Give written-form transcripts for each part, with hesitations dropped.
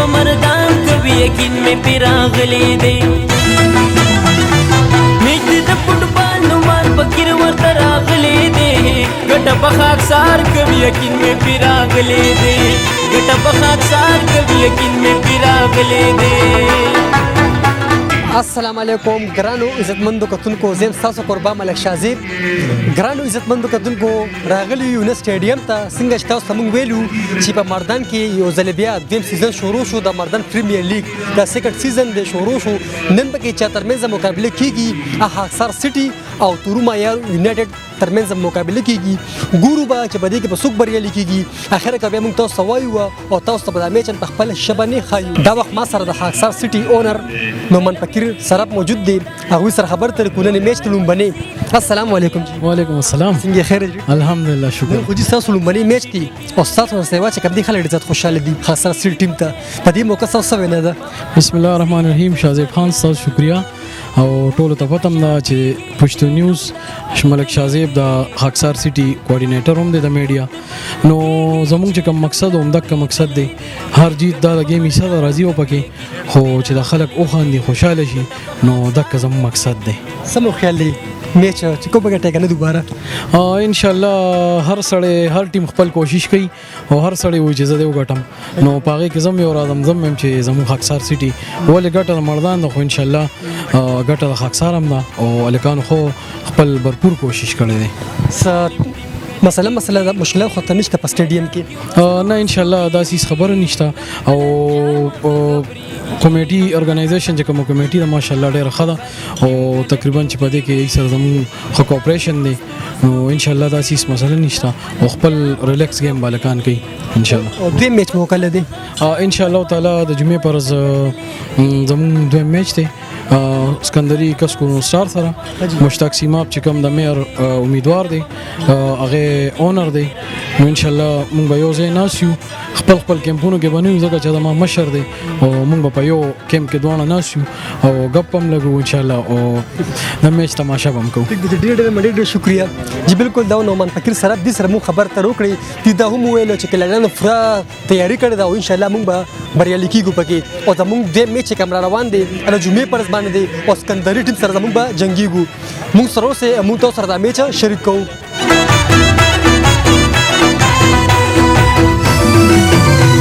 په مردان کوي یقین مې پې راغلی دی. میچ د فوټبال نومان فقیر ورته راغلی دی. ګټه په خاکسار کوي یقین مې پې راغلی دی. ګټه په خاکسار کوي یقین مې پې راغلی دی. السلام علیکم ګرانو عزتمندو کتونکو، زم تاسو قربان ملک شازیب. ګرانو عزتمندو کتونکو، راغلی یو نه سټیډیم ته. څنګه چې تاسو موږ ویلو چې په مردان کې یو ځل بیا دویم سیزن شروع شو، د مردان پریمیر لیګ دا سیکنډ سیزن دی شروع شو. نن پکې چا ترمنځ مقابله کیږي، خاکسار سټي او تروما یار یونایټډ ترمنځ مقابله کیږي. ګورو به چې په دې کې به څوک بریالي کیږي. اخر کې بیا موږ تاسو ته وایو او تاسو ته به دا میچ په خپل ژبه نه ښایو. دا وخت ما سره د خاکسار سټي owner نومان فقیر سرپ موجود دی، هغوی سره خبر تر کولنې میچ ته لومبنې. السلام علیکم جی. وعلیکم السلام. څنګه خیر جی؟ الحمدلله شکر. نن خو جی ستاسو لومبنې میچ دی او ستاسو نه سیوا چې کوم دي خلک ډېر زیات خوشحاله دي خاکسار سټي ټیم ته. په دې موقع ستاسو څه وینا ده؟ بسم الله الرحمن الرحیم. شاهزیب خان ستاسو شکریہ او ټولو ته پته هم ده چې پښتو نیوز ملک شاهزیب د خاکسار سټي کوارډینیټر هم دی د میډیا. نو زمونږ چې کوم مقصد هم دغه مقصد دی، هر جیت دا د گیم حصه ده، راځي او پکې خو چې د خلک وخاندي خوشحاله شي، نو دغه زمونږ مقصد دی. څه مو خیال دی میچ چې کوم ګټه کنه دوباره؟ ان شاء الله هر سړی هر ټیم خپل کوشش کوي او هر سړی وایي چې زه دې وګټم. نو په هغې کې زم یو راځم، زم یم چې زموږ خاکسار سټي ولې ګټه د مردان ده، خو ان شاء الله ګټه د خاکسار هم ده او هلکانو خو خپل بھرپور کوشش کړی دی. څه مسله دا مشکلات خو ته نشته په سټیډیم کې؟ نه ان شاء الله داسې هیڅ خبره نشته. او کمیټي ارګنایزیشن چې کومه کمیټي ده ماشاءالله ډېره ښه ده او تقریبا چې په دې کې یې سره زموږ ښه کوپریشن دی، نو ان شاء الله داسې هیڅ مسله نشته او خپل ریلیکس گیم بالکان کوي ان شاء الله. او دویم میچ مو کله دی؟ ان شاء الله تعالی د جمعې پر ورځ زموږ دویم میچ دی، سکندري کسکو سټار سره. مشتاق سیماب چې کوم د مېر امیدوار دی، هغه owner دی، نو ان شاء الله موږ به یو ځای ناست یو، خپل خپل کیمپونو کې به نه یو، ځکه چې زما مشر دی او موږ به په یو کیمپ کې دواړه ناست یو او ګپ هم لګو ان شاء الله او د میچ تماشه به هم کوو. ټیک دی، ډېر ډېر ډېر ډېر شکریہ جی. بالکل دا نومان فقیر سره دې سره موږ خبر تر وکړې دي، دا هم وویل چې کلاړیانو پوره تیاری کړې ده او ان شاء الله موږ به بریالي کیږو پکې. او زموږ دویم میچ چې کوم را روان دی د جمعې پر ورځ باندې دی او سکندري ټیم سره زموږ به جنګیږو. موږ سره اوسئ، موږ تاسو سره دا میچ شریک کوو.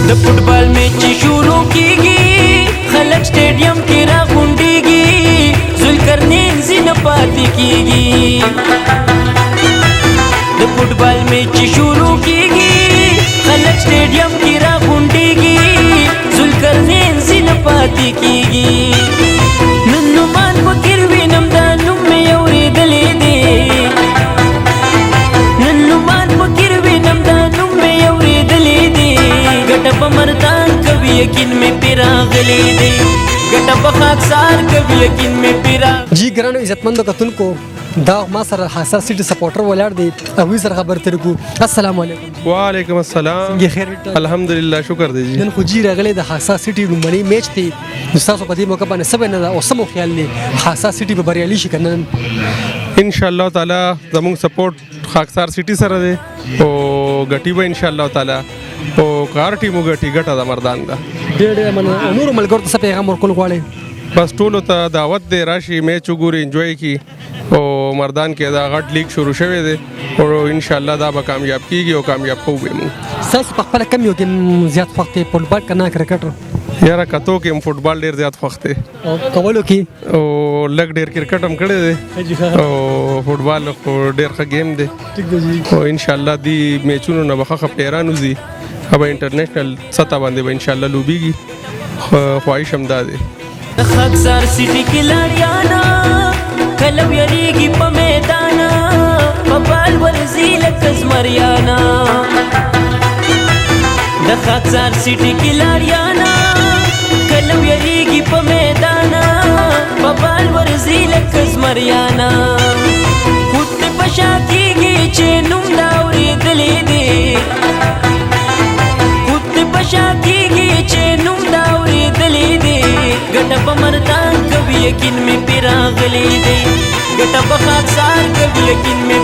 د فوټبال میچ شروع کیږي، خلک سټیډیم کې راغونډیږي، ذوالقرنین ځینه پاتې کیږي. د فوټبال میچ شروع کیږي، خلک سټیډیم کې راغونډیږي، ذوالقرنین ځینه پاتې کیږي. نن نومان فقیر وینم دا نوم مې اورېدلی دی. نن نومان فقیر وینم دا نوم مې اورېدلی دی. ګټه په مردان کوي یقین مې پې راغلی دی. ګټه په خاکسار کوي یقین مې پې راغلی. جی ګرانو عزتمندو کتونکو، دا ما سره خاکسار سټي سپورټر ولاړ دی، هغوی سره خبر تر کو. السلام علیکم. وعلیکم السلام. څنګه خیر ټاک؟ الحمدلله شکر دی جی. نن خو جی راغلی د خاکسار سټي لومړنی میچ دی، نو ستاسو په دې موقع باندې څه وینا ده او څه مو خیال دی خاکسار سټي به بریالي شي که نه؟ ان شاء الله تعالی زموږ سپورټ خاکسار سټي سره دی او ګټي به ان شاء الله تعالی، او کار ټیم وګټي، ګټه د مردان ده. ډېر ډېر مننه. او نورو ملګرو ته څه پیغام ورکول غواړئ؟ بس ټولو ته دعوت دی، راشي میچ وګوري، انجوای کړي. او مردان کې دا غټ لیګ شروع شوی دی او ان شاء الله دا به کامیاب کیږي او کامیاب کوو به موږ. ستاسو په خپله کوم یو ګیم زیات خوښ دی، فوټبال که نه کرکټ؟ یاره کتو کې هم فوټبال ډېر زیات خوښ دی. او کولو کې؟ او لږ ډېر کرکټ هم کړی دی او فوټبال خو ډېر ښه ګیم دی. ټیک دی جی. او ان شاء الله دې میچونو نه به ښه ښه پلیران وځي، به انټرنیشنل سطح باندې به ان شاء الله لوبیږي، خواهش هم دا دی. خاکسار سټي کې لاړیانا کله ویریږي په میدانا، په بال ورځي لکه زمریانا. د خاکسار سټي کې لاړیانا کله ویریږي په میدانا، په بال ورځي لکه زمریانا. خود په شا کیږي چې نوم دا اورېدلی دی، خود په شا کیږي چې نوم دا اورېدلی دی. ګټه په مردان کوي یقین مې پې راغلی دی. ګټه په خاکسار کوي یقین مې